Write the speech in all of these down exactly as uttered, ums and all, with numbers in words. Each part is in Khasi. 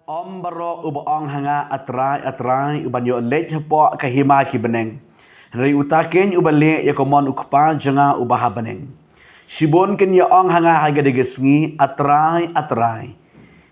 Ym baroh uba ong ha nga, A Trai, A Trai, u ban ïoh leit hapoh ka hima ki bneng, hynrei uta keiñ uba leh ïa ka mon U Kpa jong nga uba ha bneng. Shibun kin ïa ong ha nga ha kane ka sngi, A Trai, A Trai,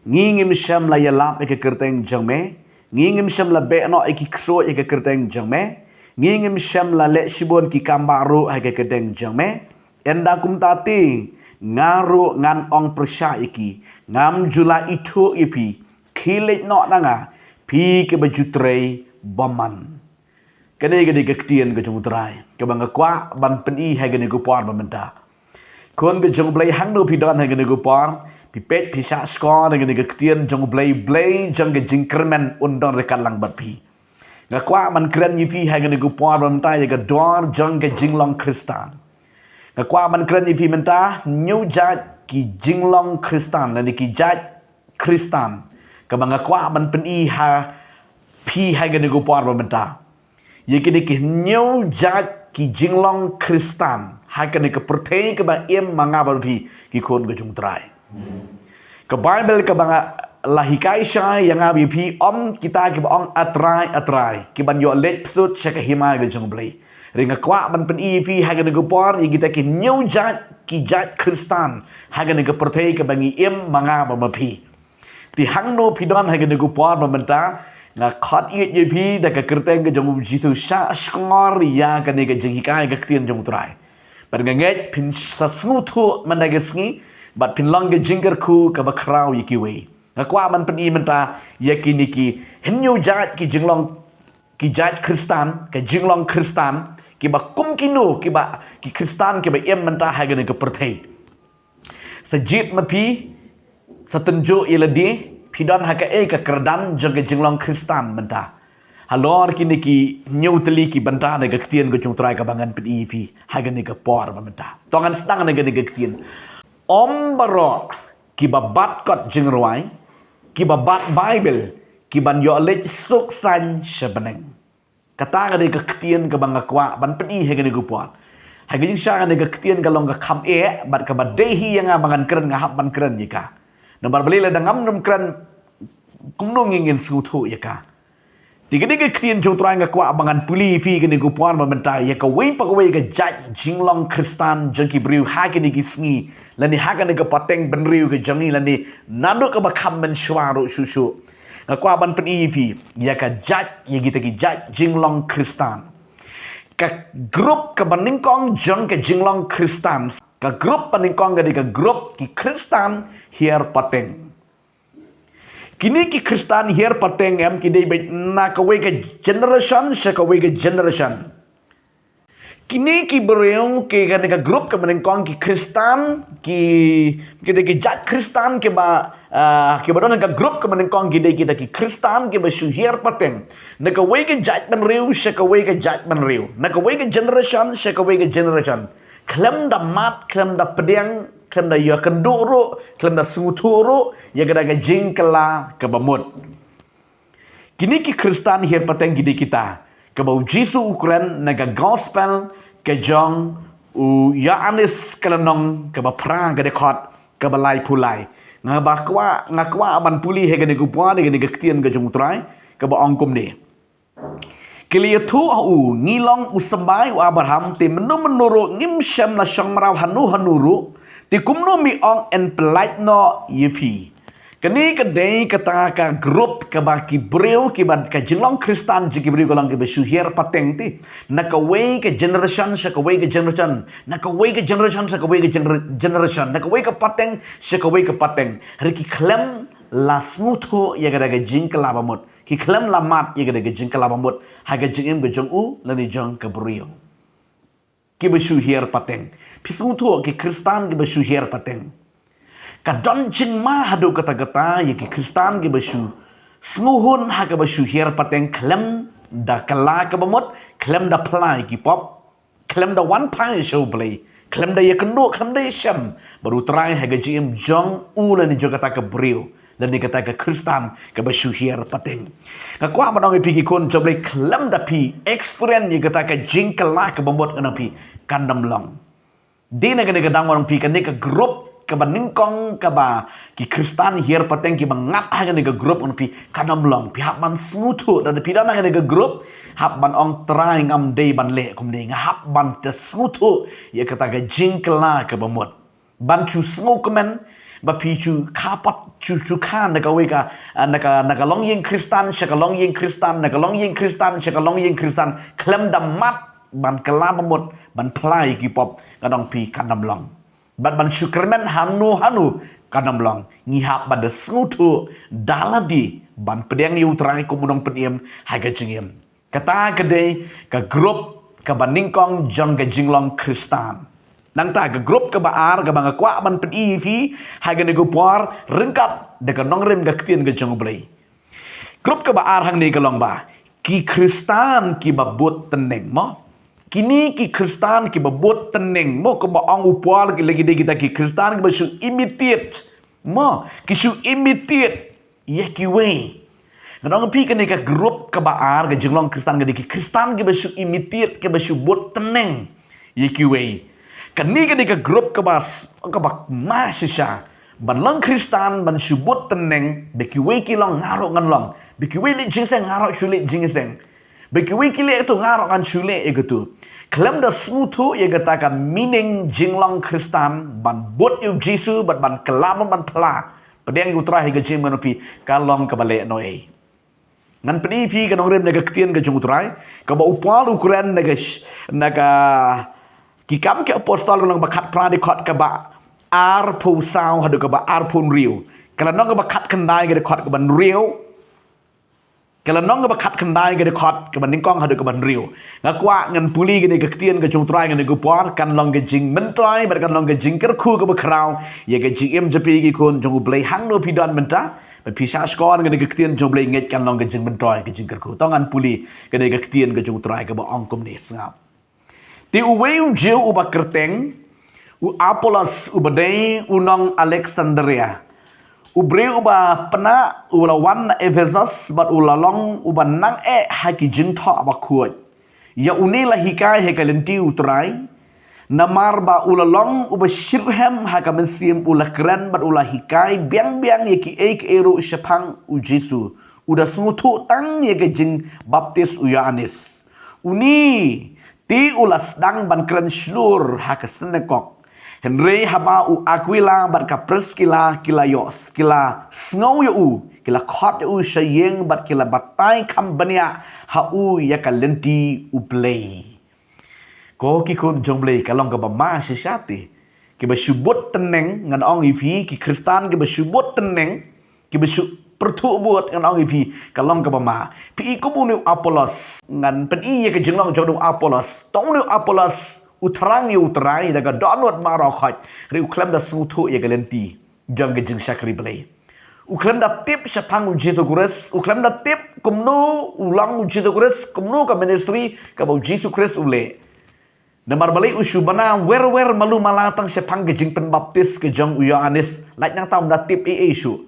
ngi ngim shym la ïalap ïa ka kyrteng jong me? Ngi ngim shym la beh noh ïa ki ksuid ïa ka kyrteng jong me? Ngi ngim shym la leh shibun ki kam baroh ha ka kyrteng jong me? Ynda kumta te, nga ruh ngan ong pyrshah ïa ki, ngam ju la ithuh ïa phi, khie leit noh na nga, phi kiba ju trei bymman. Kane ka dei ka ktien ka jong U Trai kaba nga kwah ban pyni ha kane ka por ba mynta. Khun ka jong U Blei, hangno phi don ha kane ka por, phi peit, phi shah shkor ha kane ka ktien jong U Blei, Blei jong ka jingkyrmen un don ryngkat lang bad phi. Nga kwah ban kren ïa phi ha kane ka por ba mynta ïa ka dor jong ka jinglong Khristan. Nga kwah ban kren ïa phi mynta, hynñiew jait ki jinglong Khristan, lane ki jait Khristan, kaba nga kwah ban pyni ha phi ha kane ka por ba mynta. Ïa kine ki hynñiew jait ki jinglong Khristan ha kane ka pyrthei kaba im ma nga bad phi, ki khun ka jong U Trai. Ka Baibl kaba nga la hikai shai ïa nga bad ïa phi, ym kita kiba ong A Trai, A Trai, ki ban ïoh leit pyrshah sha ka hima ka jong U Blei. Hynrei nga kwah ban pyni ïa phi ha kane ka por, ïa kita ki hynñiew jait ki jait Khristan ha kane ka pyrthei kaba ngi im ma nga bad ma phi. Te hangno phi don ha kane ka por ba mynta, nga khot ïeit ïa phi da ka kyrteng ka jong U Jisu, shah shkor ïa kane ka jinghikai ka ktien jong U Trai. Bad nga ngeit phin sa sngewthuh mynta ka sngi, bad phin long ka jingkyrkhu kaba khraw ïa kiwei. Nga kwah ban pyni mynta ïa kine ki hynñiew jait ki jinglong, ki jait Khristan, ka jinglong Khristan, kiba kum kino, kiba, ki Khristan kiba im mynta ha kane ka pyrthei. Sa jied ma phi, sa tynjuh ïa lade, phi don ha kaei ka kyrdan jong ka jinglong Khristan mynta? Halor kine ki hynñiew tylli ki bynta na ka ktien ka jong U Trai kaba ngan pyni ïa phi ha kane ka por ba mynta. To ngan sdang na kane ka ktien. Ym baroh kiba bat kot jingrwai, kiba bat Baibl, ki ban ïoh leit suk saiñ sha bneng. Kata ka dei ka ktien kaba nga kwah ban pyni ha kane ka por. Ha ka jingshisha kane ka ktien ka long ka kham eh, bad kaba dei hi ïa nga ba ngan kren, nga hap ban kren ïa ka. Namar balei lada ngam nym kren, kumno ngin, ngin sngewthuh ïa ka? Te ka dei ka ktien jong U Trai nga kwah ba ngan pule ïa phi kane ka por ba mynta, ïa kawei pa kawei ka jait jinglong Khristan jong ki briew ha kine ki sngi, lane ha kane ka pateng bynriew ka jong ngi, lane naduh kaba kham mynshuwa ruh shuh shuh. Nga kwah ban pyni ïa phi ïa ka jait, ïa kita ki jait jinglong Khristan. Ka grup kaba nyngkong jong ka jinglong Khristan, ka grup ba nyngkong ka dei ka grup ki Khristan hiar pateng. Kine ki Khristan hiar pateng em, ki dei beit na kawei ka generation sha kawei ka generation. Kine ki briew, ki kane ka grup kaba nyngkong ki Khristan, ki, ki dei ki jait Khristan kiba, ah, kiba don ha ka grup kaba nyngkong ki dei kita ki Khristan kiba shu hiar pateng. Na kawei ka jait bynriew sha kawei ka jait bynriew. Na kawei ka generation sha kawei ka generation. Khlem da mad, khlem da pdiang, khlem da ïakynduh ruh, khlem da sngewthuh ruh ïa kata ka jingkylla kaba mut. Kine ki Khristan hiar pateng ki dei kita kaba U Jisu u kren na ka gospel ka jong u Ïoannis ka lynnong kaba phra, ka dkhot kaba laiphew lai. Nga ba kwah, nga kwah ban pule ha kane ka por, ha kane ka ktien ka jong U Trai, kaba ong kumne. Ki la ïathuh ha u, ngi long u symbai u Abraham, te mynno mynno ruh ngim shym la shong mraw hano hano ruh, te kumno me ong yn pyllait noh ïa phi? Kane ka dei kata ka grup kaba ki briew kiba, ka jinglong Khristan jong ki briew ka long kiba shu hiar pateng te. Na kawei ka generation sha kawei ka generation. Na kawei ka generation sha kawei ka gener-, generation. Na kawei ka pateng sha kawei ka pateng. Hynrei ki khlem la sngewthuh ïa kata ka jingkylla ba mut. Ki khlem la mad ïa kata ka jingkylla ba mut ha ka jingim ka jong u lane jong ka briew. Kiba shu hiar pateng. Phi sngewthuh, ki Khristan kiba shu hiar pateng. Ka don jingma haduh katta katta ïa ki Khristan kiba shu sngewhun ha kaba shu hiar pateng, khlem da kylla kaba mut, khlem da phla ïa ki pop, khlem da wan phai sha U Blei, khlem da ïakynduh, khlem da ïashem bad U Trai ha ka jingim jong u lane jong kata ka briew, lane kata ka Khristan kaba shu hiar pateng. Nga kwah ban ong ïa phi ki khun jong U Blei, khlem da phi experience ïa kata ka jingkylla kaba mut, ngan ong ïa phi, kan ym long. Dei na kane ka daw ngan ong ïa phi, kane ka grup kaba nyngkong kaba ki Khristan hiar pateng kiba ngat ha kane ka group, ngan ong ïa phi kan ym long. Phi hap ban sngewthuh, lada phi don ha kane ka group, hap ban ong, Trai, ngam dei ban leh kumne. Nga hap ban da sngewthuh ïa kata ka jingkylla kaba mut. Ban shu sngewkmen ba phi shu kha pat, shu, shu kha na kawei ka, ah, na ka, na ka longïing Khristan sha ka longïing Khristan, na ka longïing Khristan sha ka longïing Khristan, khlem da mad ban kylla ba mut, ban phla ïa ki pop, ngan ong ïa phi kan ym long. Bad ban shu kyrmen hano hano, kan ym long. Ngi hap ban da sngewthuh da lade ban pdiang ïa u Trai kum u nongpynim ha ka jingim. Kata ka dei ka group kaba nyngkong jong ka jinglong Khristan. Nangta ka group kaba ar kaba nga kwah ban pyni ïa phi ha kane ka por, ryngkat da ka nongrim ka ktien ka jong U Blei. Group kaba ar hangne ka long ba ki Khristan kiba bud tneng, mo. Kine ki Khristan kiba bud tneng, mo, kaba ong u Paul ki la ki dei kita ki Khristan kiba shu imitate, mo, ki shu imitate ïa kiwei. Ngan ong ïa phi, kane ka group kaba ar ka jinglong Khristan ka dei ki Khristan kiba shu imitate, kiba shu bud tneng ïa kiwei. Kane ka dei ka group kaba s-, kaba ma shisha. Ban long Khristan, ban shu bud tneng, ba kiwei ki long nga ruh ngan long, ba kiwei leh jingïaseng nga ruh shu leh jingïaseng, ba kiwei ki leh katu nga ruh ngan shu leh ïa katu. Khlem da sngewthuh ïa kata ka meaning jinglong Khristan, ban bud ïa u Jisu, ban, ban kylla, ban, ban phla, pdiang ïa u Trai ha ka jingim, ngan ong ïa phi, ka long kaba lehnohei. Ngan pyni ïa phi ka nongrim na ka ktien ka jong u Trai, kaba u Paul u kren na ka sh-, na ka Ki Kam ki Apostol ka lynnong ba khatphra, dkhot kaba arphew saw haduh kaba arphew hynriew. Ka lynnong kaba khatkhyndai, ka dkhot kaba hynriew. Ka lynnong kaba khatkhyndai, ka dkhot kaba nyngkong haduh kaba hynriew. Nga kwah ngan pule kane ka ktien ka jong u Trai kane ka por, kan long ka jingmyntoi bad kan long ka jingkyrkhu kaba khraw ïa ka jingim jong phi ki khun jong U Blei hangno phi don mynta. Bad phi shah shkor kane ka ktien jong U Blei, ngeit kan long ka jingmyntoi, ka jingkyrkhu. To ngan pule kane ka ktien ka jong u Trai kaba ong kumne, sngap. Te uwei u Jiw uba kyrteng u Apollos, uba dei u nong Aleksandria, u briew uba pnah, u la wan na Ephesos bad u la long uba nang eh ha ki jingthoh bakhuid. Ïa une la hikai ha ka lynti u Trai, namar ba u la long uba shitrhem ha ka mynsiem, u la kren bad u la hikai biang biang ïa kiei kiei ruh shaphang u Jisu, u da sngewthuh tang ïa ka jingbaptis u Ïoannis. Une te u la sdang ban kren shlur ha ka synagog. Hynrei haba u Akwila bad ka Priskila ki la ïoh, ki la sngew ïa u, ki la khot ïa u sha ïing bad ki la batai kham bniah ha u ïa ka lynti U Blei. Ko ki khun jong U Blei, ka long kaba ma shisha te. Kiba shu bud tneng, ngan ong ïa phi, ki Khristan kiba shu bud tneng, kiba shu pyrthuh bud, ngan ong ïa phi, ka long kaba ma. Phi i kum une u Apollos, ngan pyni ïa ka jinglong jong une u Apollos. To une u Apollos u thrang ïa u Trai da ka dohnud baroh khoit, hynrei u khlem da sngewthuh ïa ka lynti jong ka jingshakri Blei. U khlem da tip shaphang u Jisu Khrist, u khlem da tip kumno u long u Jisu Khrist, kumno ka ministry kaba u Jisu Khrist u leh. Namar balei? U shu bna wer wer malu mala tang shaphang ka jingbaptis ka jong u Ïoannis, lait nangta um da tip ei ei shuh.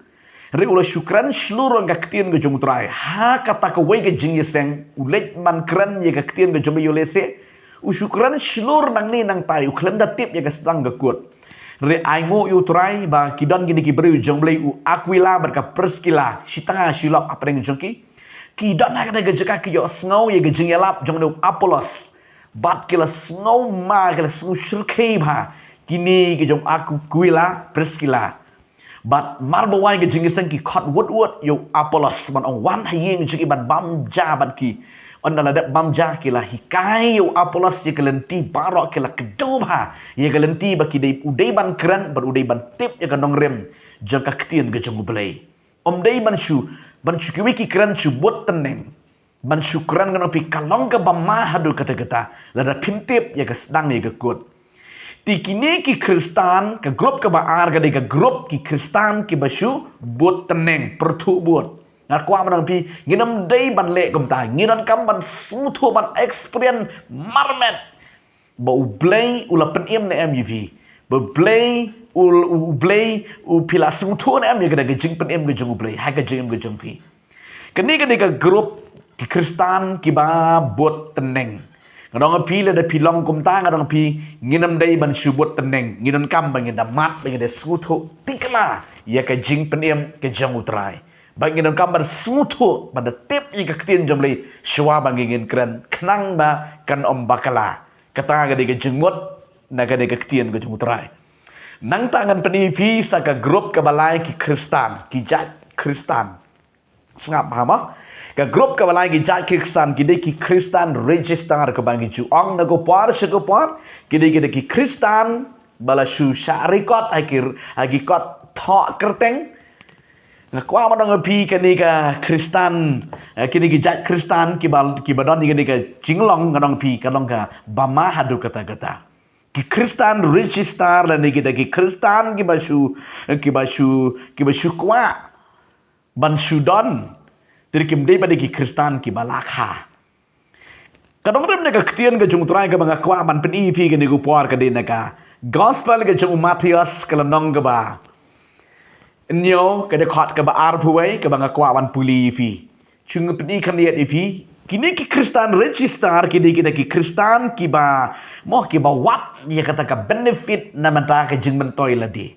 Hynrei u la shu kren shlur ïa ka ktien ka jong u Trai. Ha kata kawei ka jingïaseng, u leit ban kren ïa ka ktien ka jong u Blei, ïoh lehse u shu kren shlur nangne nangtai, u khlem da tip ïa ka sdang ka kut. Hynrei ainguh ïa u Trai ba ki don kine ki briew jong U Blei, u Akwila bad ka Priskila, shi tnga shi lok hapdeng jong ki, ki don ha kane ka jaka, ki ïohsngew ïa ka jingïalap jong une u Apollos. Bad ki la sngew ma, ki la sngew shyrkhei bha, kine ki jong u Akwila, Priskila. Bad mar ba wai ka jingïaseng, ki khot wut wut ïa u Apollos ban ong wan ha ïing jong ki ban bam ja bad ki. Ynda la dep bam ja, ki la hikai ïa u Apollos ïa ka lynti baroh, ki la kdew bha ïa ka lynti ba ki dei, u dei ban kren bad u dei ban tip ïa ka nongrim jong ka ktien ka jong U Blei. Um dei ban shu, ban shu kiwei ki kren shu bud tneng. Ban shu kren, ngan ong ïa phi, ka long kaba ma haduh katta katta lada phim tip ïa ka sdang ïa ka kut. Te kine ki Khristan, ka group kaba ar ka dei ka group ki Khristan kiba shu bud tneng, pyrthuh bud. Nga kwah ban ong ïa phi, ngin ym dei ban leh kumta, ngi donkam ban sngewthuh, ban experience marmet ba U Blei u la pynim ne em ïa phi. Ba U Blei u, U Blei u, phi la sngewthuh ne em ïa kata ka jingpynim ka jong U Blei ha ka jingim ka jong phi. Kane ka dei ka group ki Khristan kiba bud tneng. Nga ong ïa phi lada phi long kumta, nga ong ïa phi ngin ym dei ban shu bud tneng, ngin donkam ba ngin da mad, ba ngin da sngewthuh tikna ïa ka jingpynim ka jong U Trai. Ba ngin donkam ban sngewthuh, ban da tip ïa ka ktien jong U Blei shuwa ba ngin kren, khnang ba kan ym bakla. Kata ka dei ka jingmut na ka dei ka ktien ka jong U Trai. Nangta ngan pyni ïa phi sa ka group kaba lai ki Khristan, ki jait Khristan. Sngap ha mo. Ka group kaba lai ki jait Khristan, ki dei ki Khristan register kaba ngi ju ong na ka por sha ka por, ki dei ki dei ki Khristan ba la shu shah record ha ki, ha ki kot thoh kyrteng. Nga kwah ban ong ïa phi kane ka Khristan, eh, kine ki jait Khristan kiba, kiba don ïa kane ka jinglong, nga ong ïa phi ka long kaba ma haduh katta katta. Ki Khristan register lane kita ki Khristan kiba shu, kiba shu, kiba shu kwah ban shu don. Te kim dei pat ki Khristan kiba la kha. Ka nongrim na ka ktien ka jong U Trai kaba nga kwah ban pyni ïa phi kane ka por ka dei na ka Gospel ka jong u Mathaios ka lynnong kaba hynñiew, ka dkhot kaba arphew wei, kaba nga kwah ban pule ïa phi. Shu pyni khyndiat ïa phi. Kine ki Khristan register, ki dei kita ki Khristan kiba, mo, kiba wad ïa kata ka benefit na ka bynta ka jingmyntoi lade.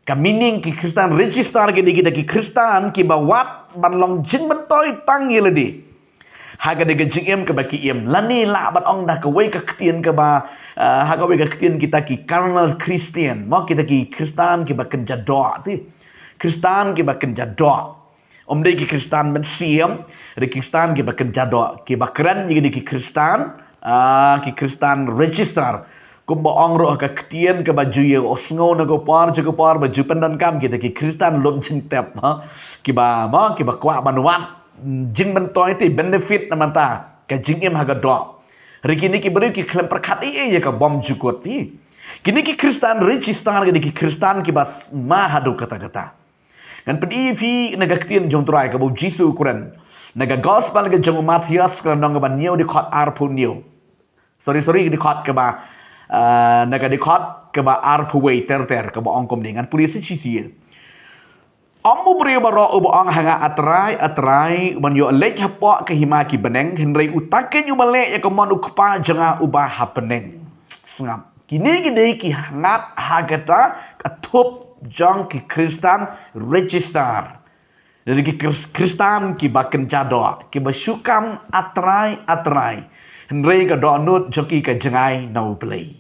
Ka meaning ki Khristan register ki dei kita ki Khristan kiba wad ban long jingmyntoi tang ïa lade ha kane ka jingim kaba ki im. Lane lah ban ong da kawei ka ktien kaba, eh, ha kawei ka ktien kita ki carnal Christian, mo, kita ki Khristan kiba kynja doh te. Khristan kiba kynja doh. Ym dei ki Khristan mynsiem, hynrei ki Khristan kiba kynja doh, kiba kren ïa kine ki Khristan, ah, ki Khristan register. Kumba ong ruh ka ktien kaba ju ïa sngew na ka por sha ka por ba ju pyndonkam kita ki Khristan lum jingtep, ha. Kiba, mo, kiba kwah ban wad jingmyntoi te, benefit na ka bynta ka jingim ha ka doh. Hynrei kine ki briew ki khlem pyrkhat ei ei ïa ka bymjukut te. Kine ki Khristan register ki dei ki Khristan kiba s-, ma haduh katta katta. Ngan pyni ïa phi na ka ktien jong U Trai kaba U Jisu u kren. Na ka Gospel ka jong u Mathaios ka lynnong kaba hynñiew, dkhot arphew hynñiew. Sorry, sorry, dkhot kaba, ah, na ka dkhot kaba arphew wei ter ter kaba ong kumne, ngan pule sa shisien. Ym u briew baroh uba ong ha nga, A Trai, A Trai, u ban ïoh leit hapoh ka hima ki bneng, hynrei uta keiñ uba leh ïa ka mon u Kpa jong nga uba ha bneng. Sngap. Kine ki dei ki hangat ha kata ka thup jong ki Khristan register. Dei ki Khris-, Khristan kiba kynja doh, kiba shu kam A Trai, A Trai. Hynrei ka dohnud jong ki ka jngai na U Blei.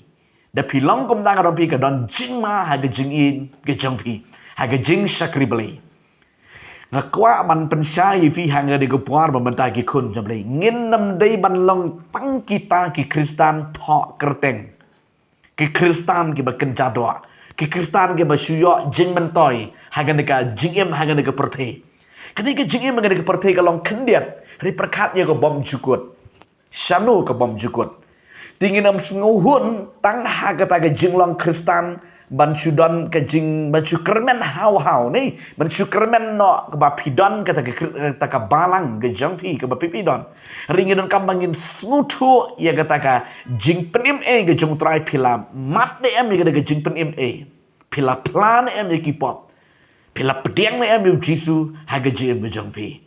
Da phi long kumta, nga ong ïa phi ka don jingma ha ka jingim ka jong phi, ha ka jingshakri Blei. Nga kwah ban pynshai ïa phi ha kane ka por ba mynta ki khun jong U Blei. Ngin ym dei ban long tang kita ki Khristan thoh kyrteng. Ki Khristan kiba kynja doh. Ki Khristan kiba shu ïoh jingmyntoi ha kane ka jingim, ha kane ka pyrthei. Kane ka jingim ha kane ka pyrthei ka long khyndiat. Hynrei pyrkhat ïa ka bymjukut. Shano ka bymjukut. Te ngin ym sngewhun tang ha kata ka jinglong Khristan ban shu don ka jing, ban shu kyrmen haw haw ne, ban shu kyrmen noh kaba phi don kata ka kri-, kata ka balang ka jong phi kaba phi phi don. Hynrei ngin donkam ba ngin sngewthuh ïa kata ka jingpynim ei ka jong U Trai, phi la mad ne em ïa kata ka jingpynim ei. Phi la phla ne em ïa ki pop. Phi la pdiang ne em ïa U Jisu ha ka jingim ka jong phi.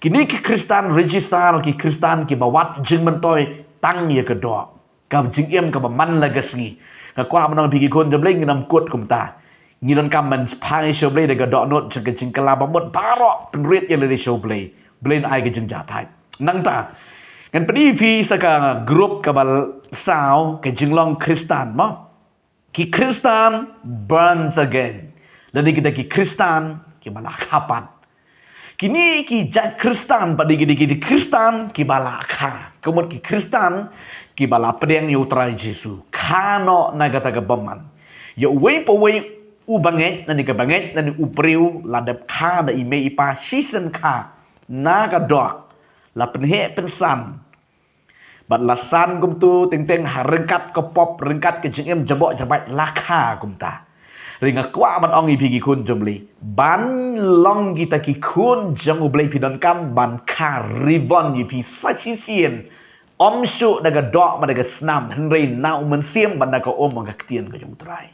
Kine ki Khristan register, ki Khristan kiba wad jingmyntoi tang ïa ka doh. Ka jingim kaba man la ka sngi. Nga kwah ban ong ïa phi ki khun jong U Blei, ngin ym kut kumta. Ngi donkam ban phai sha U Blei da ka dohnud jong ka jingkylla ba mut baroh, pynrit ïa lade sha U Blei. U Blei un ai ka jingjahthait. Nangta, ngan pyni ïa phi sa ka group kaba saw, ka jinglong Khristan, mo. Ki Khristan born again. Lane kita ki Khristan kiba la kha pat. Kine ki jait Khristan pat, dei ki, dei ki, dei ki Khristan kiba la kha. Ka mut ki Khristan kiba la pdiang ïa U Trai Jisu. Kha noh na kata ka bymman. Ïa uwei pa uwei u bangeit, lane ka bangeit, lane u briew la dep kha da i mei i pa shisien kha na ka doh. La pynheh pynsan. Bad la san kumta teng teng ha ryngkat ka pop, ryngkat ka jingim jabok jabait, la kha kumta. Hynrei nga kwah ban ong ïa phi ki khun jong U Blei, ban long kita ki khun jong U Blei, phi donkam ban kha ribon ïa phi sa shisien. Ym shuh da ka doh bad da ka snam, hynrei na U Mynsiem bad na ka um, ka ktien ka jong U Trai.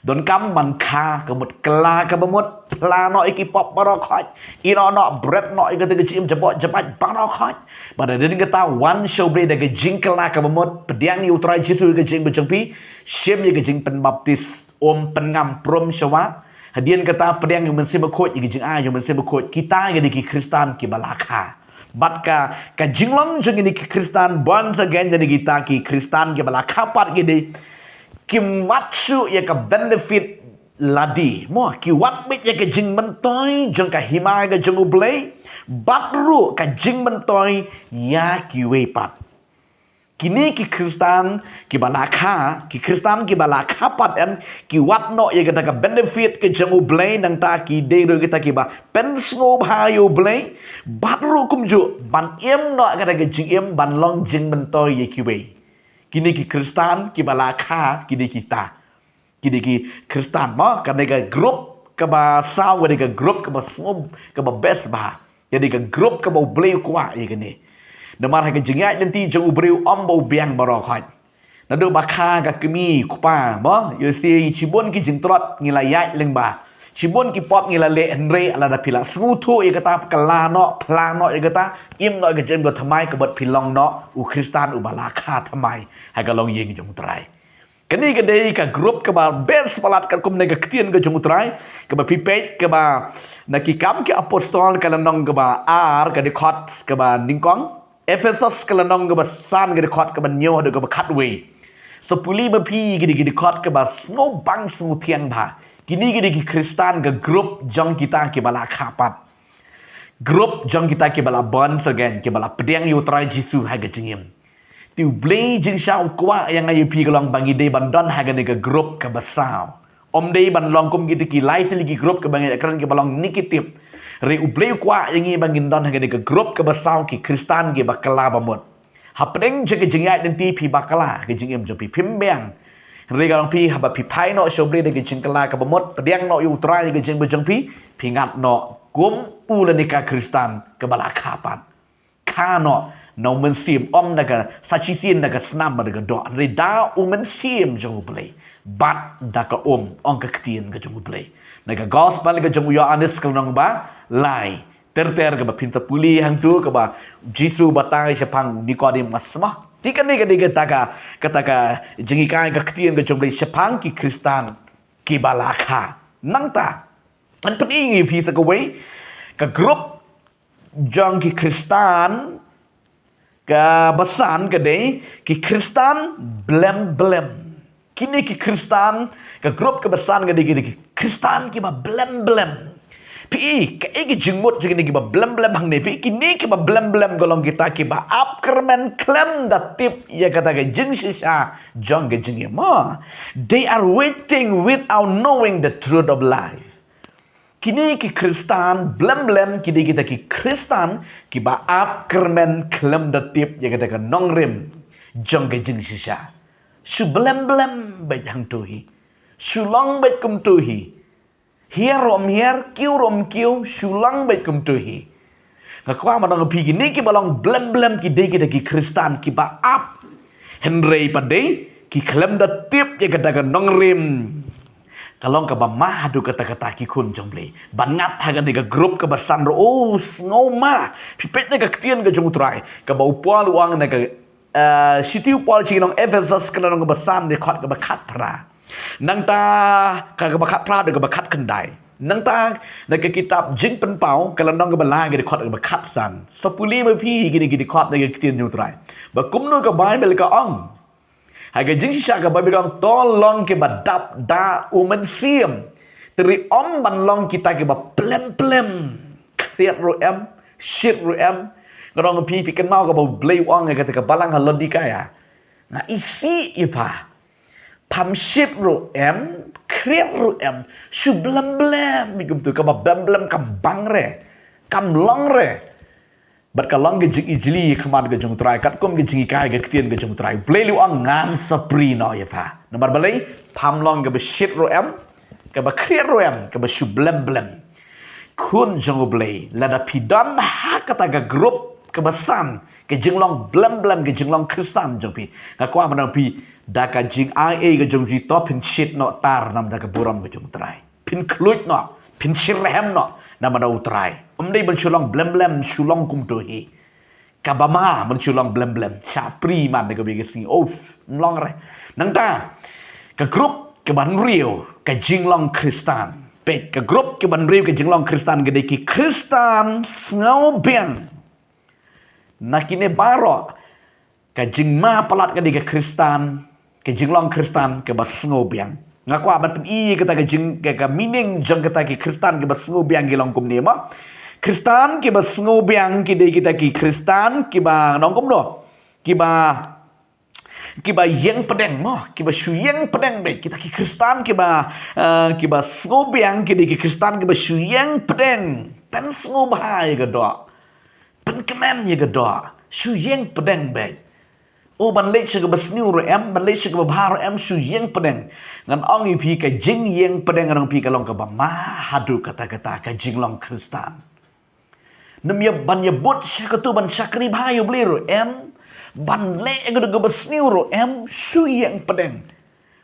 Donkam ban kha ka mut, kylla ka bamut, phla noh ïa ki pop baroh khoit. Ïehnoh noh, bret noh ïa kata ka jingim jabok jabait baroh khoit. Bad hadien kata wan sha U Blei da ka jingkylla ka bamut, pdiang ïa U Trai Jisu ïa ka jingim ka jong phi, shim ïa ka jingpynbaptis, um pynngam prom sha wah. Hadien kata pdiang ïa U Mynsiem Bakhuid, ïa ka jingai ïa U Mynsiem Bakhuid, kita ki dei ki Khristan kiba la kha. Bad ka, ka jinglong jong kine ki Khristan born again, ïa kine kita ki Khristan kiba la kha pat ki dei, kim wad shuh ïa ka benefit lade. Mo, ki wad beit ïa ka jingmyntoi jong ka hima ka jong U Blei, bad ruh ka jingmyntoi ïa kiwei pat. Kine ki Khristan kiba la kha, ki Khristan kiba la kha pat em, ki wad noh ïa kata ka benefit ka jong U Blei, nangta ki dei ruh kita kiba pynsngewbha ïa U Blei, bad ruh kumjuh ban im noh kata ka jingim ban long jingmyntoi ïa kiwei. Kine ki Khristan kiba la kha, kine kita. Kine ki Khristan mo, kane ka group kaba saw, kane ka group kaba sngewbha, kaba best bha. Kane ka group kaba U Blei u kwah ïa kane. Namar ha ka jingïaid lynti jong U Blei u ong ba u biang baroh khoit. Naduh ba kha ka kmie u kpa mo, ïohi shibun ki jingtlot ngi la ïaid lyngba. Shibun ki pop ngi la leh, hynrei lada phi la sngewthuh ïa kata, kylla noh, phla noh ïa kata, im noh ïa ka jingim ka thymmai, ka mut phi long noh u Khristan uba la kha thymmai ha ka longïing jong U Trai. Kane ka dei ka group kaba best palat katkum na ka ktien ka jong U Trai, kaba phi peit kaba na Ki Kam ki Apostol ka lynnong kaba ar ka dkhot kaba nyngkong, Ephesos ka lynnong kaba san ka dkhot kaba hynñiew haduh kaba khatwei. Sa pule ma phi kine ki dkhot kiba sngewbang sngewthiang bha. Kine ki dei ki Khristan, ka group jong kita kiba la kha pat. Group jong kita kiba la born again, kiba la pdiang ïa U Trai Jisu ha ka jingim. Te U Blei jingshisha u kwah ïa nga ïa phi ka long ba ngi dei ban don ha kane ka group kaba saw. Ym dei ban long kum kita ki lai tylli ki group kaba ngi ïa kren kiba long negative. Hynrei U Blei u kwah ïa ngi ba ngin don ha kane ka group kaba saw, ki Khristan kiba kylla bamut. Hapdeng jong ka jingïaid lynti phi bakla, ka jingim jong phi phim biang. Hynrei ka long phi haba phi phai noh sha U Blei da ka jingkylla ka bamut, pdiang noh ïa U Trai ïa ka jingim jong phi, phi ngat noh kum u lane ka Khristan kaba la kha pat. Kha noh na U Mynsiem, ym na ka sa shisien, na ka snam bad na ka doh. Hynrei da U Mynsiem jong U Blei bad da ka um, ong ka ktien ka jong U Blei. Na ka Gospel ka jong u Ïoannis ka lynnong ba lai. Ter ter kaba phin sa pule hangtu kaba Jisu batai shaphang Nikodemus mo. Te kane ka dei kata ka, kata ka jinghikai ka ktien ka jong U Blei shaphang ki Khristan kiba la kha. Nangta ngan pyni ïa phi sa kawei ka group jong ki Khristan kaba san ka dei ki Khristan blem blem. Kine ki Khristan, ka group kaba san ka dei ki, ki Khristan kiba blem blem. Phi i kaei ka jingmut jong kine kiba blem blem hangne? Phi i, kine kiba blem blem ka long kita kiba ap kyrmen khlem da tip ïa kata ka jingshisha jong ka jingim. They are waiting without knowing the truth of life. Kine ki Khristan blem blem ki dei kita ki Khristan kiba ap kyrmen khlem da tip ïa kata ka nongrim jong ka jingshisha. Shu blem blem beit hangtu hi. Shu long beit kumtu hi. Hiar ruh ym hiar, kiew ruh ym kiew, shu long beit kumtu hi. Nga kwah ban ong ïa phi, kine kiba long blem blem ki dei kita ki Khristan kiba ap. Hynrei pat de ki khlem da tip ïa kata ka nongrim. Ka long kaba ma haduh katta katta, ki khun jong U Blei. Ban ngat ha kane ka group kaba san ruh, oh, sngewma. Phi peit na ka ktien ka jong U Trai, kaba u Paul u ong na ka, eh, shithi u Paul sha ki nong Ephesos ka lynnong kaba san, dkhot kaba khatphra. Nangta ka, kaba khatphra haduh kaba khatkhyndai. Nangta na ka kitab Jingpynpaw ka lynnong kaba lai, ka dkhot kaba khatsan. Sa pule ma phi kine ki dkhot na ka ktien jong U Trai, ba kumno ka Baibl ka ong. Ha ka jingshisha ka Baibl ka ong, to long kiba dap da U Mynsiem. Te ruh ym ban long kita kiba blem blem. Khriat ruh em, shit ruh em. Nga ong ïa phi, phi kynmaw kaba U Blei u ong ïa kata ka balang ha Laodikaia. Nga isih ïa pha. Pham shit ruh em, khriat ruh em, shu blem blem, bad kumtu kaba blem blem kam bang re, kam long re. Bad ka long ka jingijli ha khmat ka jong U Trai, katkum ka jinghikai ka ktien ka jong U Trai. U Blei u ong ngan sa prie noh ïa pha. Namar balei? Pham long kaba shit ruh em, kaba khriat ruh em, kaba shu blem blem. Khun jong U Blei, lada phi don ha kata ka group kaba san, ka jinglong blem blem, ka jinglong Khristan jong phi. Nga kwah ban ong phi, da ka jingai ei ka jong phi to phin shit noh tar namar ka burom ka jong U Trai. Phin khluit noh, phin shyrhem noh namar U Trai. Ym dei ban shu long blem blem, shu long kumto hi. Kaba ma ban shu long blem blem, shah pri man da kawei ka sngi. Oh, ym long re. Nangta, ka grup kaba hynriew, ka jinglong Khristan. Peit, ka grup kaba hynriew ka jinglong Khristan ka dei ki Khristan sngewbiang. Na kine baroh, ka jingma palat ka dei ka Khristan, ka jinglong Khristan kaba sngewbiang. Nga kwah ban pyni kata ka jing, ka, ka meaning jong kata ki Khristan kiba sngewbiang ki long kumne mo. Khristan kiba sngewbiang ki dei kita ki Khristan kiba nongkum no. Kiba, kiba ïeng pdeng mo, kiba shu ïeng pdeng beit. Kita ki Khristan kiba, eh, kiba sngewbiang ki dei ki Khristan kiba shu ïeng pdeng. Pynsngewbha ïa ka doh. Pynkmen ïa ka doh. Shu ïeng pdeng beit. Oh, ban leit sha kaba sniew ruh em, ban leit sha kaba bha ruh em, shu ïeng pdeng. Ngan ong ïa phi ka jingïeng pdeng ngan ong phi ka long kaba ma haduh katta katta ka jinglong Khristan. Nym ïa ban ïa bud sha katu ban shakri bha ïa U Blei ruh em, ban leh ïa katu kaba sniew ruh em, shu ïeng pdeng.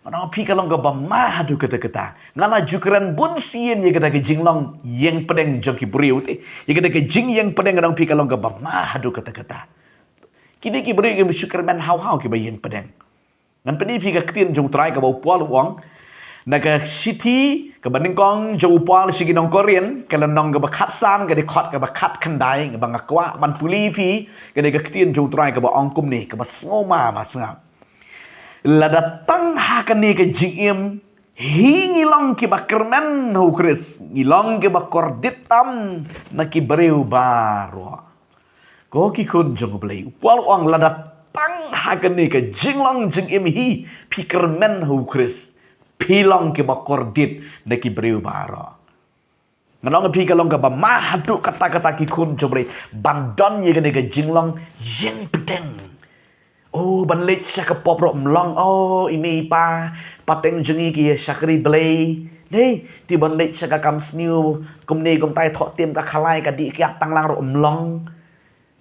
Ngan ong phi ka long kaba ma haduh katta katta. Nga la ju kren bun sien ïa kata ka jinglong ïeng pdeng jong ki briew te. Ïa kata ka jingïeng pdeng ngan ong phi ka long kaba ma haduh katta katta. Kine ki briew kiba shu kyrmen haw haw kiba ïeng pdeng. Ngan pyni phi ka ktien jong U Trai kaba u Paul u ong. Na ka shithi kaba nyngkong jong u Paul sha ki nong Korinth, ka lynnong kaba khatsan, ka dkhot kaba khatkhyndai, kaba nga kwah ban pule phi, ka dei ka ktien jong U Trai kaba ong kumne, kaba sngewma ma sngap. Lada tang ha kane ka jingim, hi ngi long kiba kyrmen ha U Khrist, ngi long kiba kordit tam na ki briew baroh. Ko ki khun jong U Blei, u Paul u ong lada tang ha kane ka jinglong jingim hi, phi kyrmen ha U Khrist, phi long kiba kordit na ki briew baroh. Ngan ong phi ka long kaba ma haduh katta katta ki khun jong U Blei ban don ïa kane ka jinglong ïeng pdeng. Oh, ban leit sha ka pop ruh ym long, oh, i mei i pa, pateng jong ngi ki ïa shakri Blei. Dei, te ban leit sha ka kam sniew, kumne kumtai thoh tim ka khalai ka dih kiad tang lang ruh ym long.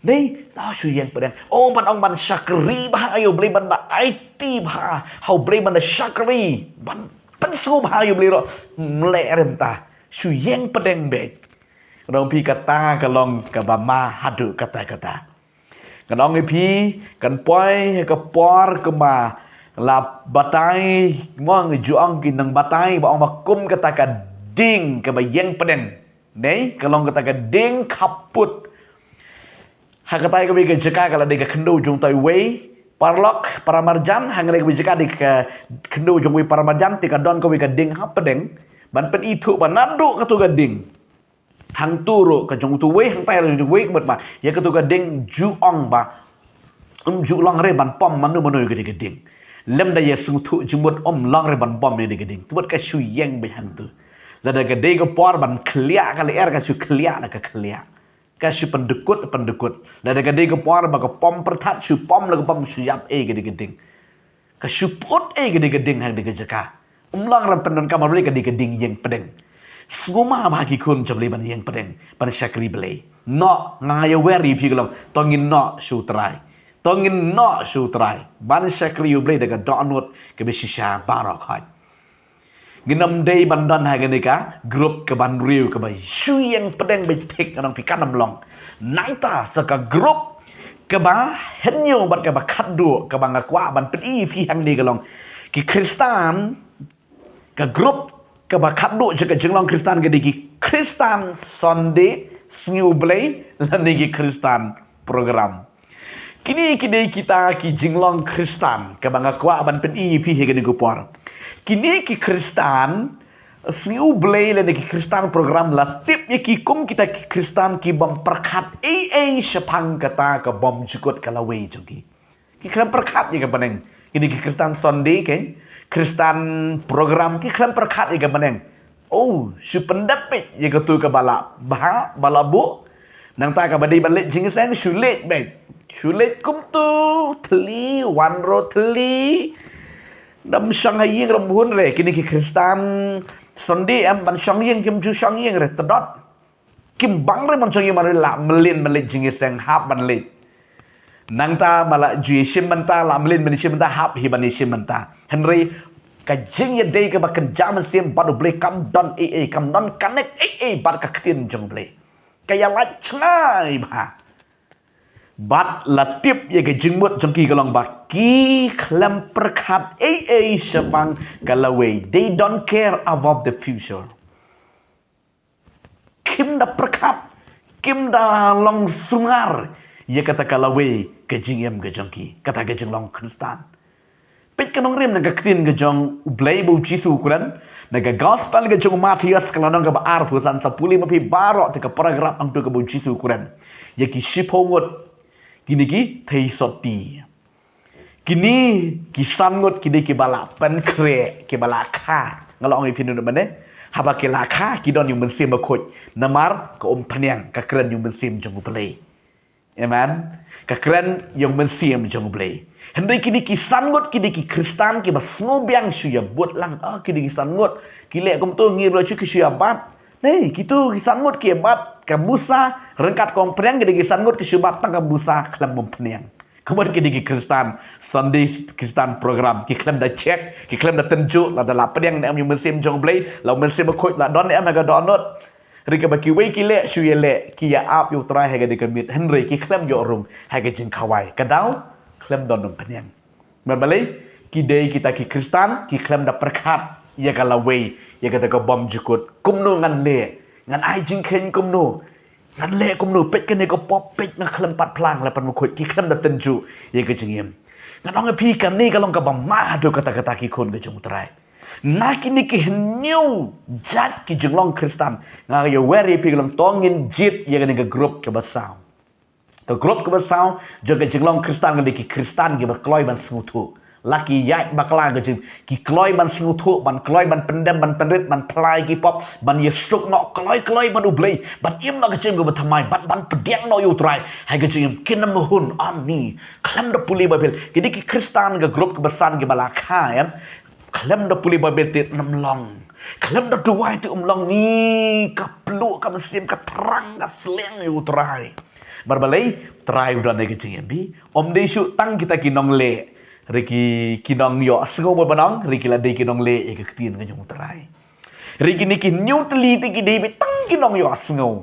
Dei, to shu ïeng pdeng. Oh, ban ong ban shakri bha ïa U Blei ban da aiti bha ha U Blei ban da shakri. Ban pynsngewbha ïa U Blei ruh ym leh rem ta. Shu ïeng pdeng beit. Ngan ong phi kata ka long kaba ma haduh katta katta. Ngan ong ïa phi, kan poi ha ka por kaba la batai, mo ngi ju ong ki nang batai, ba ong ba kum kata ka ding kaba ïeng pdeng. Dei, ka long kata ka ding khappud. Ha katai kawei ka jaka ka la dei ka khyndew jong utai uwei paralok paramarjan, hangne kawei jaka dei ka khyndew jong uwei paramarjan, te ka don kawei ka ding hapdeng. Ban pynithuh ba naduh katu ka ding, hangtu ruh ka jong utu uwei, hangtai ruh jong uwei, ka mut ba ïa katu ka ding ju ong ba ym ju long re ban pom mano mano ïa kane ka ding. Lymda ïa sngewthuh jingmut ym long re ban pom ïa kane ka ding. Te mut ka shu ïeng beit hangtu. Lada ka dei ka por ban khliah ka lyer, ka shu khliah la ka khliah. Ka shu pyndykut, pyndykut. Lada ka dei ka por ba ka pom pyrthat, shu pom la ka pom, shu ïap ei kane ka ding. Ka shu put ei kane ka ding ha kane ka jaka. Ym long re ban pyndonkam ha U Blei, kane ka ding ïeng pdeng. Sngewma bha ki khun jong U Blei ban ïeng pdeng, ban shakri Blei. Noh, nga ïawer ïa phi ka long, to ngin noh sha U Trai. To ngin noh sha U Trai ban shakri U Blei da ka dohnud kaba shisha baroh khoit. Ngin ym dei ban don ha kane ka grup kaba hynriew kaba shu ïeng pdeng beit thik, ngan ong phi, kan ym long. Nangta sa ka grup kaba hynñiew bad kaba khatduh kaba nga kwah ban pyni ïa phi hangne ka long ki Khristan, ka grup kaba khatduh jong ka jinglong Khristan ka dei ki Khristan Sunday, sngi U Blei, lane ki Khristan program. Kine ki dei kita ki jinglong Khristan kaba nga kwah ban pyni ïa phi ha kane ka por. Kine ki Khristan sngi U Blei lane ki Khristan program la tip ïa ki kum kita ki Khristan ki bym pyrkhat ei ei shaphang kata ka bymjukut ka lawei jong ki. Ki khlem pyrkhat ïa ka bneng. Kine ki Khristan Sunday, ki Khristan program, ki khlem pyrkhat ïa ka bneng. Oh, shu pyndep beit ïa katu kaba la bha, ba la buh. Nangta kaba dei ban leit jingïaseng, shu leit beit. Shu leit kumtu, thylli, wan ruh thylli. Ym shong ha ïing ruh ym hun re, kine ki Khristan Sunday em, ban shong ïing kim ju shong ïing re, tdot. Kim bang re mon jong ïa ma re la mlien mlien jingïaseng hap ban leit. Nangta ma la ju ïashim mynta, la mlien mlien shim mynta, hap hi ban ïashim mynta. Hynrei ka jingïadei kaba kynja mynsiem bad U Blei kam don ei ei, kam don connect ei ei bad ka ktien jong U Blei. Ka ïalait chngaiñ bha. Bad la tip ïa ka jingmut jong ki ka long ba ki khlem pyrkhat ei ei shaphang ka lawei. They don't care about the future. Kim da pyrkhat, kim da long sumar ïa kata ka lawei ka jingim ka jong ki, kata ka jinglong Khristan. Peit ka nongrim na ka ktien ka jong U Blei ba U Jisu u kren na ka gospel ka jong u Mathaios ka lynnong kaba arphew san, sa pule ma phi baroh te ka paragraph hangto kaba U Jisu u kren ïa ki shiphew ngut kine ki theisotti. Kine ki san ngut ki dei kiba la pynkhreh, kiba la kha. Nga la ong ïa phi mynne, haba ki la kha ki don ïa u Mynsiem Bakhuid, namar ka umphniang, ka kren ïa u Mynsiem jong U Blei. Amen. Ka kren ïa u Mynsiem jong U Blei. Hynrei kine ki san ngut ki dei ki Khristan kiba sngewbiang shu ïa bud lang. Ah, ki dei ki san ngut ki leh kumto, ngi ruh shu ki shu ïa bat. Nei, kitu ki san ngut ki ïa bat ka busa ryngkat ka umphniang, ki dei ki san ngut ki shu bat tang ka busa khlem umphniang. Kumno ki dei ki Khristan, Sunday Khristan program, ki khlem da check, ki khlem da tynjuh lada la pdiang ne em ïa u Mynsiem jong U Blei, la u Mynsiem Bakhuid la don ne em ha ka dohnud. Hynrei kaba kiwei ki leh shu ïa leh, ki ïa ap ïa U Trai ha ka dei ka miet, hynrei ki khlem ïoh rung ha ka jingkhawai. Ka daw khlem don umphniang. Namar balei? Ki dei kita ki Khristan ki khlem da pyrkhat ïa ka lawei, ïa kata ka bymjukut. Kumno ngan leh? Ngan ai jingkheiñ kumno? Ngan leh kumno? Peit kane ka pop, peit nga khlem pat phla, la pan bakhuid, ki khlem da tynjuh ïa ka jingim. Ngan ong ïa phi, kane ka long kaba ma haduh katta katta, ki khun ka jong U Trai. Na kine ki hynñiew jait ki jinglong Khristan, nga ïa wer ïa phi ka long, to ngin jied ïa kane ka group kaba saw. Ka group kaba saw jong ka jinglong Khristan ka dei ki Khristan kiba kloi ban sngewthuh. La ki ïaid bakla ka jing, ki kloi ban sngewthuh, ban kloi ban pyndem, ban pynrit, ban phla ïa ki pop, ban ïasuk noh kloi kloi bad U Blei, ban im noh ka jingim kaba thymmai, ban, ban pdiang noh ïa U Trai ha ka jingim. Kin ym hun, ani khlem da pule Baibl. Ki dei ki Khristan ka group kaba san kiba la kha, em. Khlem da pule Baibl te ym long. Khlem da duwai te ym long. Ni ka pluh ka mynsiem, ka thrang, ka sleng ïa U Trai. Namar balei? U Trai u don ha ka jingim phi. Ym dei shuh tang kita ki nongleh, hynrei ki, ki nongïohsngew bad ban ong, hynrei ki la dei ki nongleh ïa ka ktien ka jong U Trai. Hynrei kine ki hynñiew tylli te ki dei beit tang ki nongïohsngew.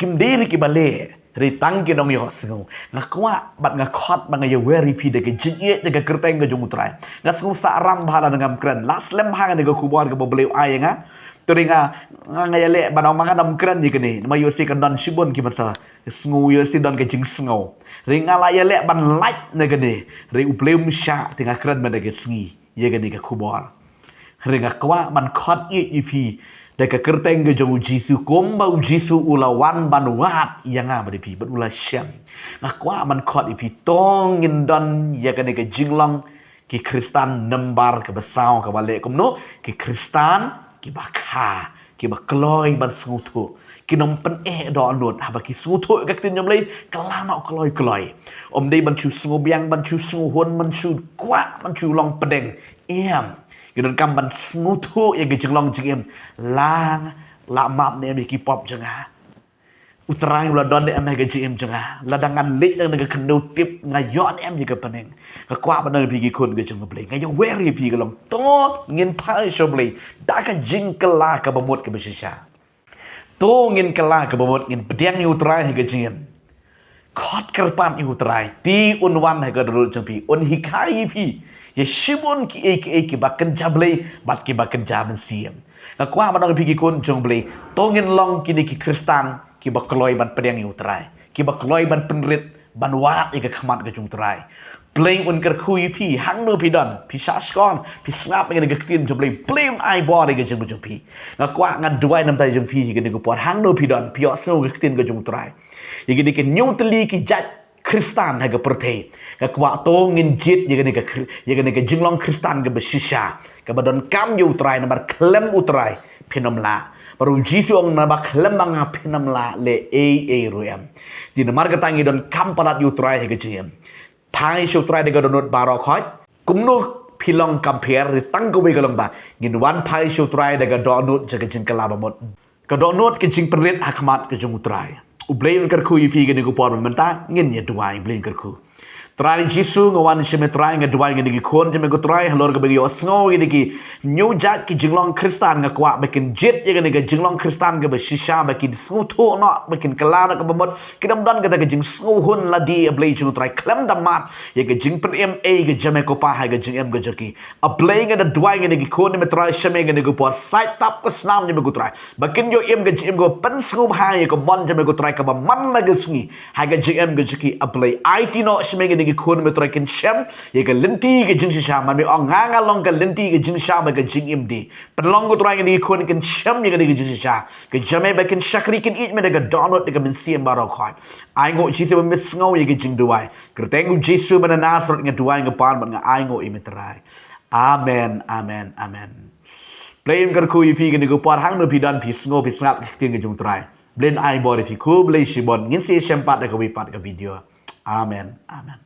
Kim dei hynrei kiba leh, hynrei tang ki nongïohsngew. Nga kwah bad nga khot ba nga ïa wer ïa phi da ka jingïeit, da ka kyrteng ka jong U Trai. Nga sngewsarong bha lada ngam kren. La slem bha nga da ka khubor kaba U Blei u ai ïa nga. Te hynrei nga, nga, nga ïaleh ban ong ba ngan ym kren ïa kane. Namar ïoh shi ka don shibun kiba sa sngew, ïoh shi don ka jingsngew. Hynrei nga la ïaleh ban lait na kane. Hynrei U Blei um shah, te nga kren mynta ka sngi ïa kane ka khubor. Hynrei nga kwah ban khot ïeit ïa phi da ka kyrteng ka jong U Jisu, kumba U Jisu u la wan ban wad ïa nga bad ïa phi, bad u la shem. Nga kwah ban khot ïa phi, to ngin don ïa kane ka jinglong ki Khristan nambar kaba saw kaba leh kumno, ki Khristan kiba kha, kiba kloi ban sngewthuh. Kin ym pyneh dohnud, haba ki sngewthuh ïa ka ktien jong U Blei, kylla noh kloi kloi. Ym dei ban shu sngewbiang, ban shu sngewhun, ban shu kwah, ban shu long pdeng. Em. Ki donkam ban sngewthuh ïa ka jinglong jingim. La, la map ne em ïa ki pop jong nga? U Trai u la don ne em ha ka jingim jong nga? Lada ngan leit na ka khyndew tip, nga ïoh ne em ïa ka bneng? Nga kwah ban ong ïa phi ki khun ka jong U Blei, nga ïa wer ïa phi ka long, to ngin phai sha U Blei da ka jingkylla kaba mut kaba shisha. To ngin kylla kaba mut, ngin pdiang ïa U Trai ha ka jingim. Khot kyrpad ïa U Trai, te un wan ha ka dohnud jong phi, un hikai ïa phi ïa shibun kiei kiei kiba kynja Blei bad kiba kynja mynsiem. Nga kwah ban ong ïa phi ki khun jong U Blei, to ngin long kine ki Khristan kiba kloi ban pdiang ïa U Trai, kiba kloi ban pynrit, ban wad ïa ka khmat ka jong U Trai. Blei un kyrkhu ïa phi, hangno phi don, phi shah shkor, phi sngap ïa kane ka ktien jong U Blei, Blei un ai bor ïa ka jingim jong phi. Nga kwah ngan duwai na ka bynta jong phi ha kane ka por, hangno phi don, phi ïohsngew ka ktien ka jong U Trai. Ïa kine ki hynñiew tylli ki jait Khristan ha ka pyrthei. Nga kwah to ngin jied ïa kane ka khri-, ïa kane ka jinglong Khristan kaba shisha, kaba donkam ïa U Trai, namar khlem U Trai phin ym lah. Namar U Jisu u ong, naba khlem ma nga phin ym lah leh ei ei ruh em. Te namar kata ngi donkam palat ïa U Trai ha ka jingim. Phai sha U Trai da ka dohnud baroh khoit. Kumno phi long kam pher, hynrei tang kawei ka long ba ngin wan phai sha U Trai da ka dohnud jong ka jingkylla ba mut. Ka dohnud ka jingpynrit ha khmat ka jong U Trai. U Blei un kyrkhu ïa phi kane ka por mynta, ngin ïa duwai. U Blei un kyrkhu. Trai Jisu, nga wan sha me Trai, nga duwai ïa kine ki khun jong me ko Trai, halor kaba ki ïohsngew ïa kine ki hynñiew jait ki jinglong Khristan, nga kwah ba kin jied ïa kane ka jinglong Khristan kaba shisha, ba kin sngewthuh noh, ba kin kylla noh kaba mut, kin ym don kata ka jingsngewhun lade, A Blei jong U Trai, khlem da mad ïa ka jingpynim ei ka jong me ko Pa ha ka jingim ka jong ki. A Blei, nga da duwai ïa kine ki khun jong me Trai, sha me ïa kane ka por, sait tap ka snam jong me ko Trai, ba kin ïoh im ka jingim kaba pynsngewbha ïa ka mon jong me ko Trai, kaba man la ka sngi ha ka jingim ka jong ki. A Blei, aiti noh sha me ïa kine ki khun jong me Trai, kin shem ïa ka lynti ka jingshisha. Man me ong, nga nga long ka lynti ka jingshisha bad ka jingim de. Pynlong ko Trai ïa kine ki khun kin shem ïa kane ka jingshisha ka jong me, ba kin shakri kin ïeit me da ka dohnud da ka mynsiem baroh khoit. Ai nguh Jisu ba me sngew ïa ka jingduwai. Kyrteng U Jisu ba na Nasareth nga duwai, nga pan bad nga ai nguh ïa me Trai. Amen, amen, amen. Blei un kyrkhu ïa phi kane ka por, hangno phi don, phi sngew, phi sngap ka ktien ka jong U Trai. Blei un ai bor ïa phi, khublei shibun. Ngin sa ïashem pat da kawei pat ka video. Amen, amen.